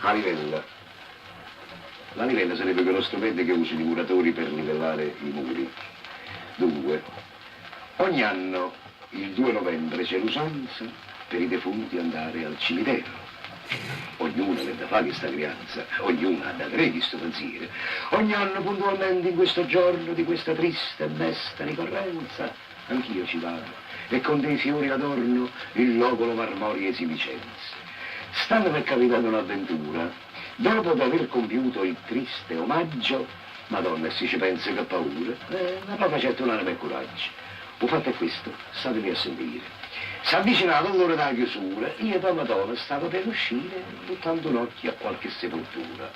A livella. La livella sarebbe quello strumento che usano i muratori per livellare i muri. Dunque, ogni anno, il 2 novembre, c'è l'usanza per i defunti andare al cimitero. Ognuno l'è da fare questa crianza, ognuno ha da avere questo pensiero. Ogni anno puntualmente in questo giorno di questa triste e mesta ricorrenza, anch'io ci vado e con dei fiori adorno il logolo marmoreo 'e zi' Vicenza. St'anno m'è capitata un'avventura, dopo d'aver compiuto il triste omaggio, Madonna, e si ce penso che paura, ma poi facette un'anima e coraggio. 'O fatto è questo, statemi a sentire. S'avvicinava l'ora d' 'a chiusura, io tomo tomo stavo per uscire buttando un occhio a qualche sepoltura.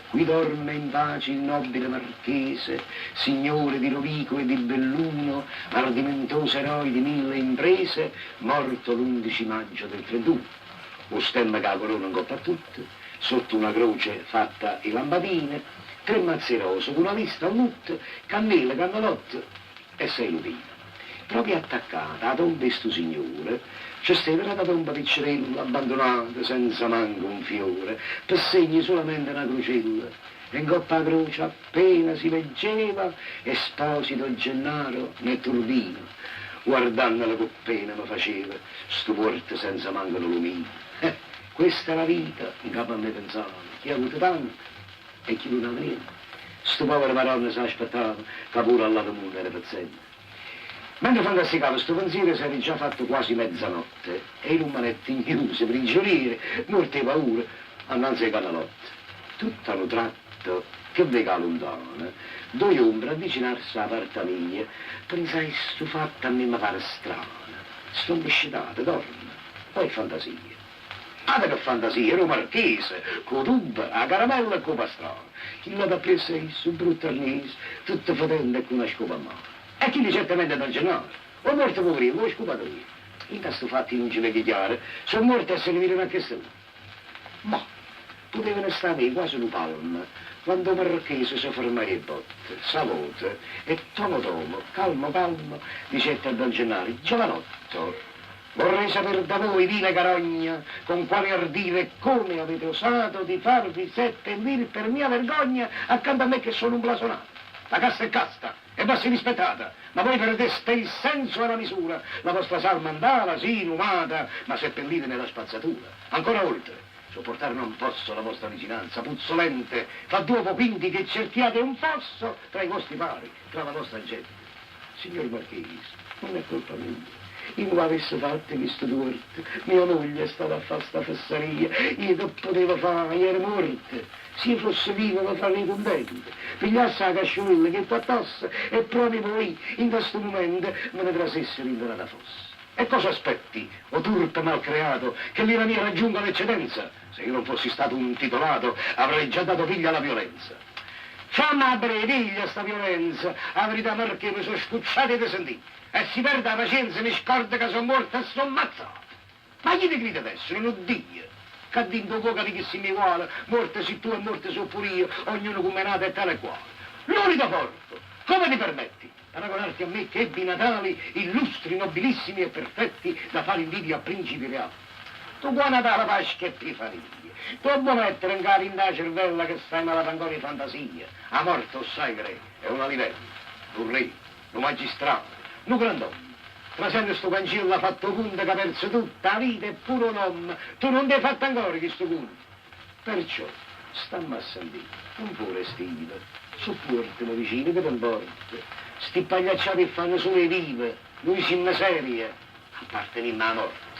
Qui dorme in pace il nobile marchese, signore di Rovico e di Belluno, ardimentoso eroe di mille imprese, morto l'11 maggio del 31. 'O stemma cu 'a corona 'ncopp' a tutto, sotto una croce fatta 'e lampadine, tre mazze 'e rose cu na lista a lutto, cannele, cannelotte e sei lupine. Proprio attaccata 'a tomba 'e stu signore ce steva n'ata tomba piccerella, abbandunata, senza manco un fiore, pe' segno sulamente na crucella e 'ncopp' 'a croce appena si leggeva Esposito Gennaro netturbino. Guardannola cu pena me faceva stu muorto senza manco nu lumino. Eh, questa è la vita, 'ncapa a me pensavo, chi ha avuto tanto e chi nun ave niente. Stu povero Maronna s'aspettava ca pure all'ato munno era pezzente. Mentre fantasticavo stu pensiero s'era già fatto quasi mezzanotte e io rummanette 'nchiuso, prigioniero, muorto 'e paura, annanze 'e canalotte. Tutto a nu tratto, che veco 'a luntano, doje ombre avvicinarse 'a parta mia, pensai stu fatto a me me pare strano, stongo scetato, dormo, o è fantasia? Ata che fantasia, era 'o marchese, cu 'o tubbo, 'a caramella e cu 'o pastrano. Chill'ato appriesso a isso, 'o brutto arnese, tutto fetente e cu na scopa 'mmano. E chillo certamente è Don Gennaro, 'o muorto puveriello, 'o scupato mio. Dint' a stu fatto io nun ce veco chiaro, so' muorte e se ne vireno a chest'ora. Ma putevano sta 'a me quase nu palmo, quando 'o marchese se fermaje 'e botte, s'avota e tomo tomo, calmo calmo, dicette a Don Gennaro, Giovanotto, vorrei saper da voi, vile carogna, con quale ardire e come avete osato di farvi seppellir per mia vergogna accanto a me che sono un blasonato. La casta è casta e va assai rispettata, ma voi perdeste il senso e la misura, la vostra salma andava, sì, inumata, ma seppellite nella spazzatura. Ancora oltre, sopportar non posso la vostra vicinanza, puzzolente, fa duopo quindi che cerchiate un fosso tra i vostri pari, tra la vostra gente. Signor Marchese, nun è colpa mia, io nun avesse fatto chisto tuorto, mia moglie è stata a fa' sta fesseria, io che putevo fa', io ero muorto. Si io fosse vivo ve farria cuntento, pigliasse 'a casciulella cu 'e quatt'ossa e proprio voi, 'int' a stu mumento, me ne trasesse dint' n'ata fossa. E cosa aspetti, o turpe malcreato, che l'ira mia raggiunga l'eccedenza? Se io non fossi stato un titolato, avrei già dato piglio alla violenza. Famme 'a piglia sta violenza, 'a verità Marchè me so' scucciato 'e te sentì. E si perdo 'a pacienza mi scordo ca so' muorto e so' ammazzato. Ma chi te cride d'essere, nu Dio? Ca dinto 'o vuo' capì che simmo eguale, muorto si' tu e muorto so' pur'io, ognuno cumm' è nato è tale e quale. Lurido porco! Come ti permetti? Paragonarti a me che ebbi natali illustri, nobilissimi e perfetti da fare invidia a principi reali. Tu qua Natale, Pasca e Epifania, t' 'o vuo' mettere 'ncapa dint' 'a cervella che stai malato ancora 'e fantasia? 'A morte, 'o ssaje che è? È una livella, nu rre, nu magistrato, nu grand'ommo. Trasenno stu canciello ha fatto 'o cunto c'ha perzo tutta 'a vita e pure 'o nomme. Tu nun t'hê fatto ancora chistu cunto. Perciò, stamme a sentì, nun fa 'o restivo, suppuorteme vicino che te 'mporta. Sti pagliacciate 'e ffanno sulo 'e vive, nuje simme serie, appartenimmo 'a morte.